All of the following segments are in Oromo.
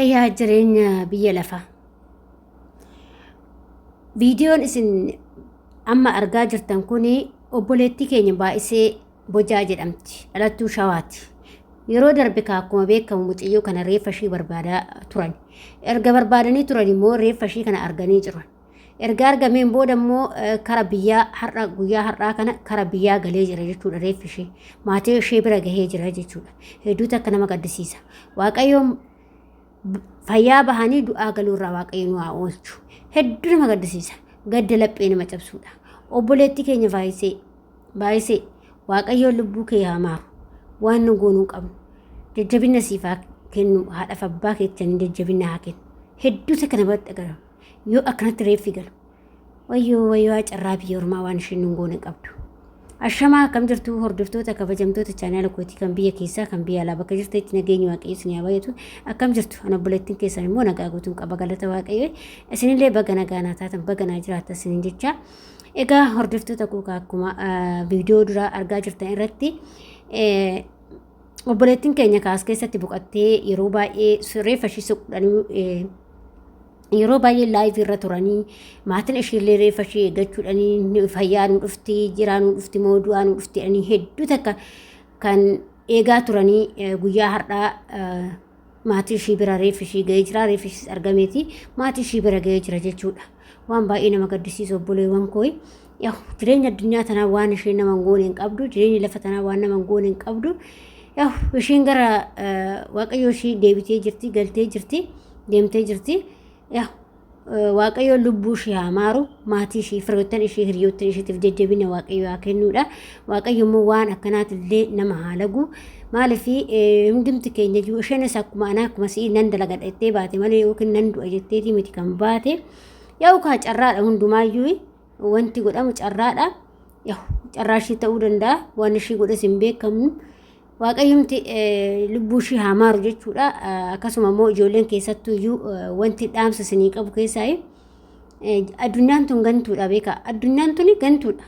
Yaa jireenya biyya lafaa. Viidiyoon isin amma argaa jirtan kun obboleettii keenya baay'isee Bojaa jedhamti. Dhalattuu Shawaati. Yeroo darbe kaa akkuma beekamu mucayyoo kana reeffa ishii barbaadaa turan. Erga barbaadanii turan immoo reeffa ishii kana arganii jiran. Erga argameen booda immoo kara biyyaa har'a guyyaa har'aa kana kara biyyaa galee jira jechuudha reeffi ishee. Maatii ishee bira gahee jira jechuudha. Hedduu takka nama gaddisiisa. Waaqayyoon fayyaa bahanii du'aa galuu irraa Waaqayyo nu haa oolchu. Hedduu nama gaddisiisa. Gadda laphee nama cabsuudha. Obboleettii keenya baay'isee baay'isee Waaqayyoon lubbuu kee haa maaru. Waan nu goonuu qabnu. Jajjabina siif haa kennu haadhaaf abbaa keettanii jajjabina haa kennu. Hedduu takka namatti dhagahama. Yoo akkanatti reeffi galu. Wayyoo wayyoo haa carraa biyya ormaa waan isheen nun goone qabdu. Ashamaa akkam jirtu hordoftoota kabajamtoota chaanaala kootii kan biyya keessaa kan biyya alaa bakka jirtanitti nageenyi waaqayyo isin haa baay'atu. Akkam jirtu ana obboleettiin keessan immoo nagaa guutuun qaba galata waaqayyo. Isinillee baga nagaa naa taatan baga naa jiraattan isinin jecha. Egaa hordoftoota koo akkuma viidiyoo duraa argaa jirtan irratti obboleettiin keenya kaas keessatti boqottee yeroo baay'ee reeffa ishii soqudhanii yeroo baay'ee laayivii irra turanii maatiin ishiillee reeffa ishii eeggachuudhanii fayyaa nu dhufti jiraa nu dhufti moo du'aa nu dhufti jedhanii hedduu takka kan eegaa turanii guyyaa har'aa maatii ishii bira reeffi ishii ga'ee jira reeffi ishiis argameeti maatii ishii bira ga'ee jira jechuudha waan baay'ee nama gaddisiisu obboleewwan koo yaa jireenya addunyaa tanaa waan isheen nama hin goone hin qabdu jireenya lafa tanaa waan nama hin goone hin qabdu yaa isheen gara waaqayyoo ishii deebitee jirti galtee jirti deemtee jirti yaa Waaqayyo lubbuu ishii haa maaru maatii ishii firoottan ishii hiriyoottan ishiitiif jajjabina waaqayyo haa kennuudha waaqayyo immoo waan akkanaatillee nama haa lagu maaliif hundumti keenya iyyuu isheenis akkuma anaa akkuma si'ii nan dalagadha jettee baate malee yookiin nan du'a jetteetii miti kan baate yaa'u kaa carraadha hundumaayyuu wanti godhamu carraadha yaa'u carraa ishii ta'uu danda'a waan ishii godhes hin beekamu Waaqayyumti lubbuu ishii haa maaru jechuudha. Akkasuma immoo ijoolleen keessattuu iyyuu wanti dhaamsa isinii qabu keessaa addunyaan tun gantuudha beekaa. Addunyaan tuni gantuudha.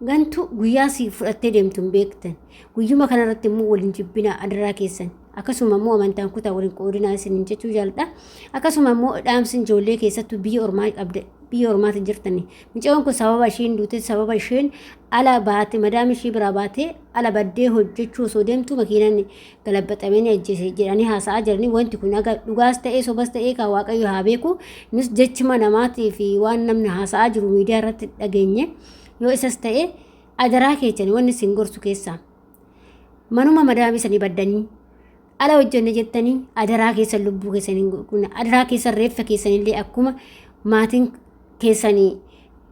Gantuu guyyaa si fudhattee deemtu hin beektan. Guyyuma kanarratti immoo waliin jibbinaa adaraa keessan. Akkasuma immoo amantaan kutaa waliin qoodinaa isiniin jechuu jaalladha. Akkasuma immoo dhaamsi ijoollee keessattuu biyya ormaa qabda biyya ormaatti jirtani. Mucayyoon kun sababa isheen duute sababa isheen ala baate madaam ishii biraa baatee ala baddee hojjechuu osoo deemtu makiinaan galabbaxamee ni ajjeese jedhanii haasa'aa jiranii wanti kun aga dhugaas ta'ee sobas ta'ee kan waaqayyo haa beeku nus jechuma namaatii fi waan namni haasa'aa jiru miidiyaa irratti dhageenye yoo isas ta'e adaraa keessan wanni isin gorsu keessaa manuma madaamii sanii baddanii ala hojjenne jettanii adaraa keessan lubbuu keessan hin gurgurina adaraa keessan reeffa keessanillee akkuma maatiin keessanii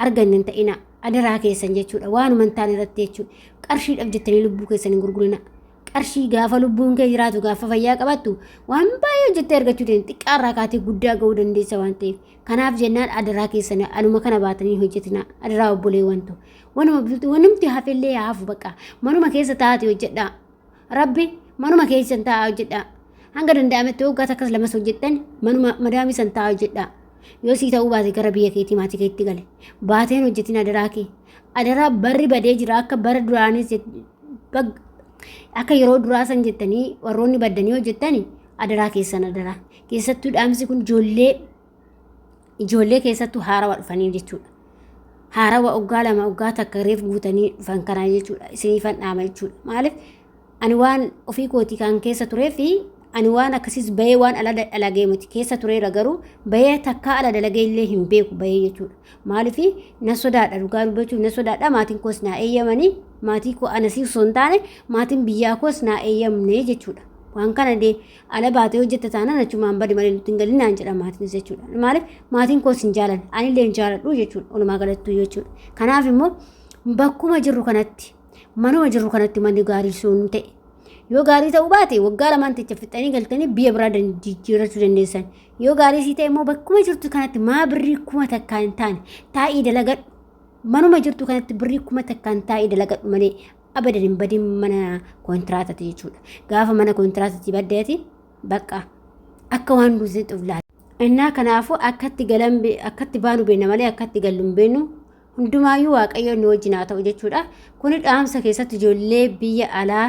arganne hin ta'ina adaraa keessan jechuudha waanuma hin taane irratti jechuudha qarshiidhaaf jettanii lubbuu keessan hin gurgurina qarshii gaafa lubbuun kee jiraatu gaafa fayyaa qabaattu waan baay'ee hojjettee argachuu dandeessa xiqqaarraa kaatee guddaa ga'uu dandeessa waan ta'eef kanaaf jennaan adaraa keessan aluma kana baatanii hojjetina adaraa obboleewwan ta'u wanuma wanumti hafellee haafu bakka manuma keessa taa'aati hojjedhaa Rabbi manuma keessan taa'aa hojjedhaa. Hanga danda'ametti waggaa takkas lamas hojjettan manuma madaamii san taa'aa hojjedhaa. Yoo sii ta'uu baate gara biyya keetii maatii keetti gale. Baateen hojjetin adaraa kee. Adaraa barri badee jira akka bara duraanis akka yeroo duraa san jettanii warroonni baddanii hojjettani adaraa keessan adaraa. Keessattuu dhaamsi kun ijoollee ijoollee keessattuu haarawa dhufanii jechuudha. Haarawa oggaa 2 oggaa takka reef guutanii dhufan kanaa jechuudha. Isiniifan dhaama jechuudha. Maaliif ani waan ofii kootii kan keessa turee fi ani waan akkasiis bahee waan ala dalagee miti keessa tureera garuu bahee takkaa ala dalagee illee hin beeku bahee jechuudha. Maaliif na sodaadha dhugaa dubbachuuf na sodaadha maatiin koos naa eeyyamanii maatii koo anasii osoo hin taane maatiin biyyaa koos naa eeyyamne jechuudha. Waan kana dee ala baatee hojjetta taanaan achumaan badi malee nutti hin galin naan jedha maatiinis jechuudha. Maaliif maatiin koos hin jaalan anillee hin jaaladhu jechuudha walumaa galattuu jechuudha. Kanaaf immoo bakkuma jirru kanatti manuma jirru kanatti manni gaarii sun ta'e yoo gaarii ta'uu baate waggaa lamaan techa fixxanii galtanii biyya biraa jijjiirrachuu dandeessan. Yoo gaarii sii ta'e immoo bakkuma jirtu kanatti maa birrii 1000 hin taane taa'ii dalagadhu. Manuma jirtu kanatti birrii 1000 taa'ii dalagadhu malee abadan hin badin mana kontiraatati jechuudha. Gaafa mana kontiraatati baddeeti bakka akka waan duuteetti of laata. Innaa kanaafuu akkatti galan akkatti baanu beekna malee akkatti gallu hin beeknu. Hundumaayyuu Waaqayyo nu wajjin haa ta'u jechuudha. Kuni dhaamsa keessatti ijoollee biyya alaa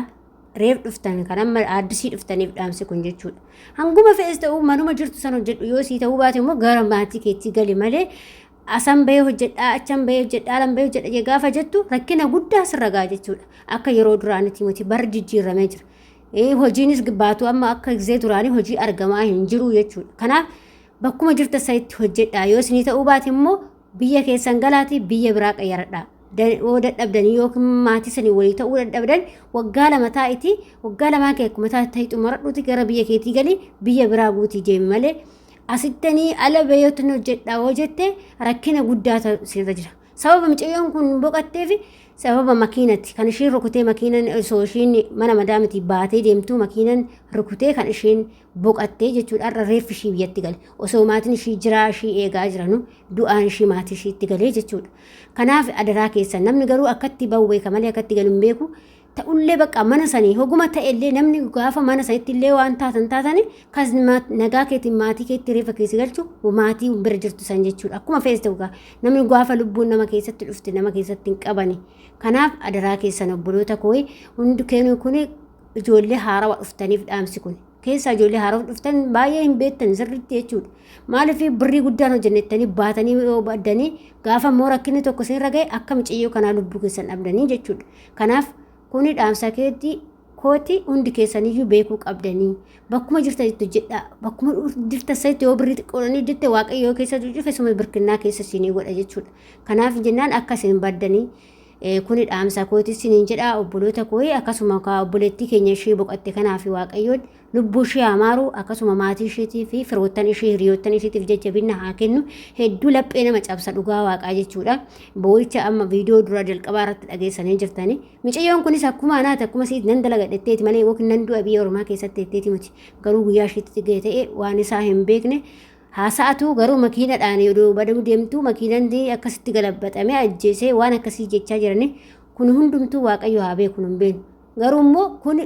reef dhuftan kan amma aaddisii dhuftaniif dhaamsi kun jechuudha. Hanguma fe'es ta'uu manuma jirtu san hojjedhu yoo sii ta'uu baate immoo gara maatii keetti gali malee asan bahee hojjedhaa achan bahee hojjedhaa alan bahee hojjedha jee gaafa jettu rakkina guddaa sirra ga'a jechuudha. Akka yeroo duraanitti miti barri jijjiiramee jira. Hojiinis baatu amma akka gizee duraanii hojii argamaa hin jiru jechuudha. Kanaaf bakkuma jirtan sanitti hojjedhaa yoo isinii ta'uu baate immoo biyya keessan galaatii biyya biraa qayyaradhaa. Yoo dadhabdanii yookiin maatii sanii walii ta'uu dadhabdan waggaa 2 taa'itii waggaa lamaan kee akkuma taate xumuradhuuti gara biyya keetii galii biyya biraa guutii deemi malee asittanii ala bayootni hojjedhaa yoo jette rakkina guddaa sirra jira. Sababa mucayyoon kun boqatteef sababa makiinati kan ishiin rukutee makiinan osoo ishiin mana madaamiti baatee deemtuu makiinan rukutee kan ishiin boqattee jechuudha. Har'a reeffi ishii biyyatti gale. Osoo maatiin ishii jiraa ishii eegaa jiranu du'aan ishii maatii ishiitti galee jechuudha. Kanaaf adaraa keessan namni garuu akkatti bahu beeka malee akkatti galu hin beeku. Ta'ullee bakka mana sanii hoguma ta'ellee namni gaafa mana sanitti illee waan taatan taatani kas nagaa keetiin maatii keetti reeffa keessa galchu maatii bira jirtu san jechuudha. Akkuma fees ta'u namni gaafa lubbuun nama keessatti dhufte nama keessatti hin qabani. Kanaaf adaraa keessan obboloota koo hundi keenu kun ijoollee haarawa dhuftaniif dhaamsi kun. Keessaa ijoollee haarawa dhuftan baay'ee hin beektan sirriitti jechuudha. Maaliif birrii guddaan hojjennettanii baatanii yoo baddanii gaafa immoo rakkinni tokko isinirra ga'e akka mucayyoo kanaa lubbuu keessan dhabdanii jechuudha. Kanaaf kuni dhaamsa keetti kooti hundi keessaniyyuu beekuu qabdanii bakkuma jirtanitti hojjedhaa bakkuma jirtan sanitti yoo birrii xiqqoodhaan hojjette waaqayyo yoo keessa cufe suma birkinnaa keessa isinii godha jechuudha. Kanaaf jennaan akka isin baddanii Kuni dhaamsa kooti isiniin jedha obboloota koo akkasuma kaa obboleettii keenya ishee boqatte kanaaf waaqayyoon lubbuu ishee haa maaru akkasuma maatii isheetii fi firoottan ishee hiriyoottan isheetiif jajjabinna haa kennu hedduu laphee nama cabsa dhugaa waaqaa jechuudha boo'icha amma viidiyoo dura jalqabaa irratti dhageessanii jirtani micayyoon kunis akkuma anaati akkuma siit nan dalaga jetteeti malee yookiin nan du'a biyya ormaa keessatti jetteeti miti garuu guyyaa isheetti ga'e ta'e waan isaa hin beekne Haasa'atu garuu makiinadhaan odoo baduu deemtuu makiinan akkasitti galabbaxamee ajjeesee waan akkasii jechaa jiranii kun hundumtuu waaqayyo haa beeku nun beeknu. Garuu immoo kun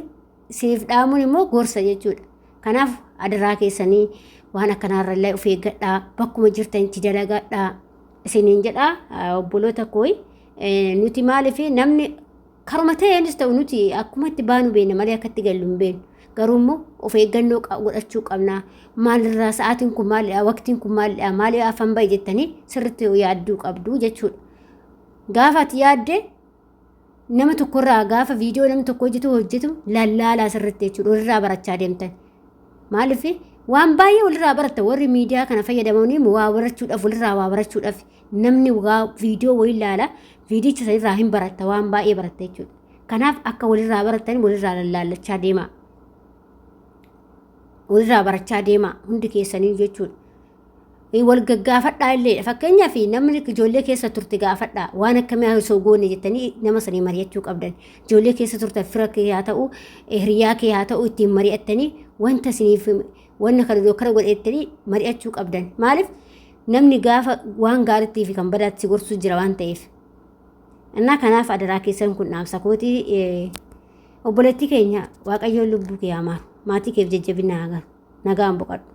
siif dhaamuun immoo gorsa jechuudha. Kanaaf adaraa keessanii waan akkanaarra illee of eeggadhaa bakkuma jirtanitti dalagadhaa isiniin jedhaa obboloota kooyi nuti maaliif namni Karuma ta'eenis ta'u nuti akkuma itti baanu beekna malee akka itti gallu hin beeknu. Garuu immoo of eeggannoo godhachuu qabna. Maalirraa sa'aatiin kun maalidha? Waqtiin kun maalidha? Maaliif afan bahe jettanii sirriitti yaadduu qabdu jechuudha. Gaafa ati yaadde nama tokkorraa gaafa viidiyoo namni tokko hojjetu hojjetu lallaalaa sirriitti jechuudha. Walirraa barachaa deemtan. Maaliif waan baay'ee walirraa baratta warri miidiyaa kana fayyadamanii waa barachuudhaaf walirraa waa barachuudhaaf namni waa viidiyoo wayii ilaala viidiyicha sanirraa hin baratta waan baay'ee baratta jechuudha. Kanaaf akka walirraa barattan walirraa lallaallachaa deemaa. Walirraa barachaa deemaa hundi keessanii jechuudha. Wal gaggaafadhaa illee fakkeenyaaf namni ijoollee keessa turte gaafadhaa waan akkamii osoo goone jettanii nama sanii mari'achuu qabdan. Ijoollee keessa turtan fira kee haa ta'u hiriyaa kee haa ta'u ittiin mari'attanii wanta isiniif wanna kana iddoo kana godhettanii mari'achuu qabdan. Maaliif namni gaafa waan gaariitti fi kan badaatti si gorsuu jira waan ta'eef. Innaa kanaaf adaraa keessan kun dhaamsa kooti obboleettii keenya waaqayyoon lubbuu kee haa maaru maatii keef jajjabina haa galu nagaan boqadhu.